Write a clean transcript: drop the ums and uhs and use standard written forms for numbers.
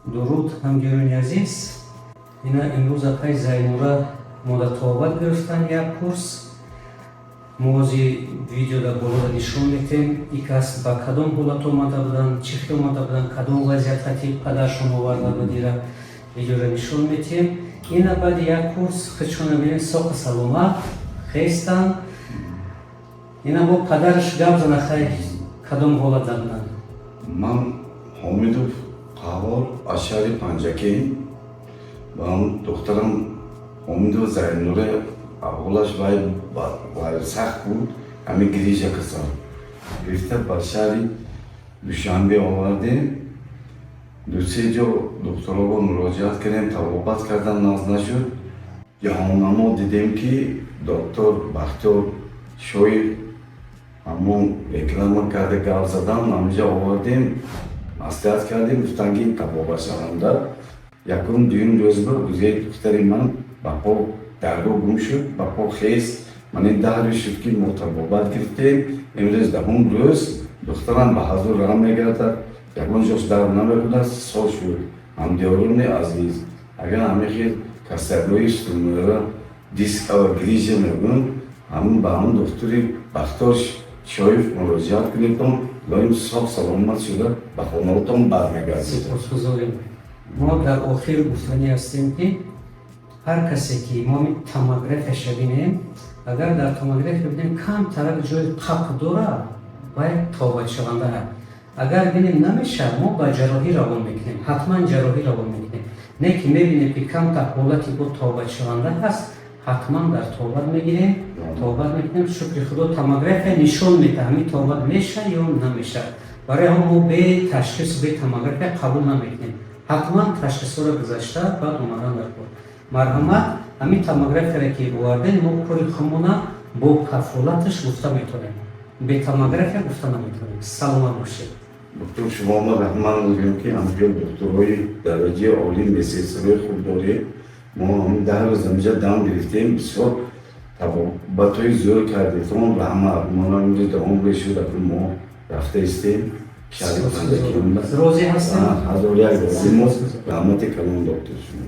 Дуруд, ҳамдиёрони азиз! Ина имрӯз апаи Зайнура мода табобат гирифтан, як курс. Мо ози видео дар болода нишон метем, и кас ба кадом ҳолат омада буданд, чӣ хел омада буданд, кадом вазъият хати падаршон оварда буд, ира видеоро нишон метем. Ина баъди як курс худшона бинед, соқу саломат хестанд. Ина бо падараш гап зана. Хай, кадом ҳолатда буданд? Ман Ҳомидов Қаҳҳор аз шаҳри Панҷакент ва духтарам Ҳомидова Зайнура аҳволаш вай сахт буд. Ҳамин грижа касал гирифта ба шаҳри Душанбе овардем. Ду-се ҷо духтуроба муроҷиат кардем, табобат кардан, нағз нашуд. Ҷаҳоннамо дидем, ки доктор Бахтиёр Шоев ҳамон реклама карда гап задан. Ҳаминҷа овардем, маслиҳат кардем, гуфтанд, ки табобатшаванда. Якум, дуюм рӯз ба гузаи духтари ман ба по дарго гум шуд, ба по хест. Ман ин 10 рӯз шуд, ки мо табобат гирифтем. Имрӯз 10-ум рӯз, духтарам ба ҳазур раҳм мегардад, ягон ҷош дард намекунад, сол шуд. Ҳамдиёрони азиз, агар ҳамин хел касалиҳои сутунмӯҳра, диск, грижа мегӯям, ҳамин ба ҳамон духтури Бахтиёр Шоев муроҷиат кунедон, доим соҳ саломат шуда ба хонаотон бармегардед. Сипосгузорем. Мо дар охир гуфтанӣ ҳастем, ки ҳар касе ки мо томографияша бинем, агар дар томография бинем, камтарак ҷои қап дорад, вай табобатшаванда. Агар бинем, намешавад, мо ба ҷарроҳӣ равон мекунем, ҳатман ҷарроҳӣ равон мекунем. Не ки мебинем, ки камтар ҳолати бо табобатшаванда ҳаст, ҳатман дар табобат мегирем, табобат мекунем. Шукри Худо, томография нишон медиҳад, ҳамин табобат мешавад ё намешавад. Барои ҳам мо бе ташхис, бе томография қабул намекунем. Ҳатман ташхисҳоро гузашта, баъд омадан дар кор. Марҳамат, ҳамин томографияре ки овардем, мо кори худмона бо кафолаташ гуфта метавонем, бе томография гуфта наметавонем. Саломат бошед. Доктор, шумо ма раҳмат мегӯем, ки ҳамҷо докторҳои дараҷаи олӣ, медсестраҳои хуб дорем. Мо ҳамин 10 рӯз ҳамҷа дам гирифтем, бисёр табобатҳои зӯр кардетон, раҳмат. Мо имрӯз 10-ум рӯз шуд, акнун мо рафта истем шаҳри Панҷакент. Розӣ ҳастем. Ҳазор як розӣ мо. Раҳмати калон, доктор, шумо.